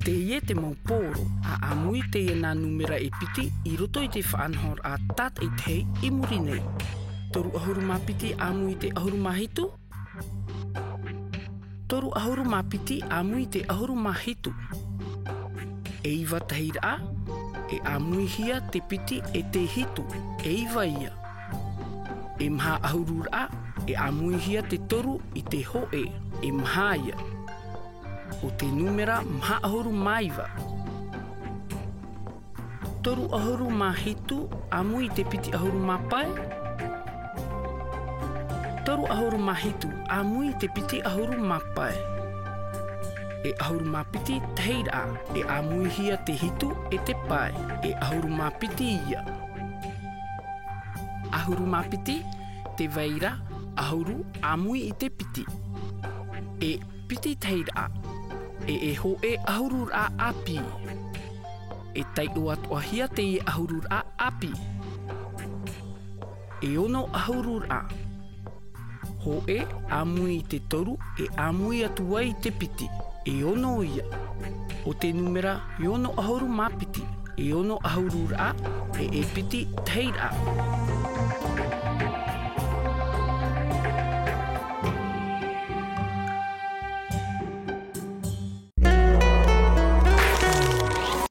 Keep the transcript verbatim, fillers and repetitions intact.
Teie te mau poro, ʻa ʻāmui teie nā nūmera e piti i roto i te faʻanahoraʻa tātaʻitahi i muri nei. Toru ʻahuru mā piti ʻāmui i te ʻahuru mā hitu. Toru ʻahuru mā piti ʻāmui i te ʻahuru mā hitu. E iva tahiraʻa, e ʻāmuihia te piti e te hitu, e iva ia. E maha ʻahururaʻa, e ʻāmuihia te toru i te hōʻē, e maha ia. ʻO te nūmera maha ʻahuru mā iva. Toru ʻahuru mā hitu ʻāmui i te piti ʻahuru mā pae. Toru ʻahuru mā hitu ʻāmui i te piti ʻahuru mā pae. E ʻahuru mā piti tahiraʻa, e ʻāmuihia te hitu e te pae, e ʻahuru mā piti ia. ʻAhuru mā piti, tē vai ra ʻahuru ʻāmui i te piti. E piti tahiraʻa, e e hōʻē ʻahururaʻa ʻāpī. E taiʻo atoʻahia teie ʻahururaʻa ʻāpī. E ono ʻahururaʻa. Hōʻē ʻāmui i te toru, e ʻāmui atu ai i te piti. E ono ia. ʻO te nūmera e ono ʻahuru mā piti. E ono ʻahururaʻa, e e piti tahiraʻa.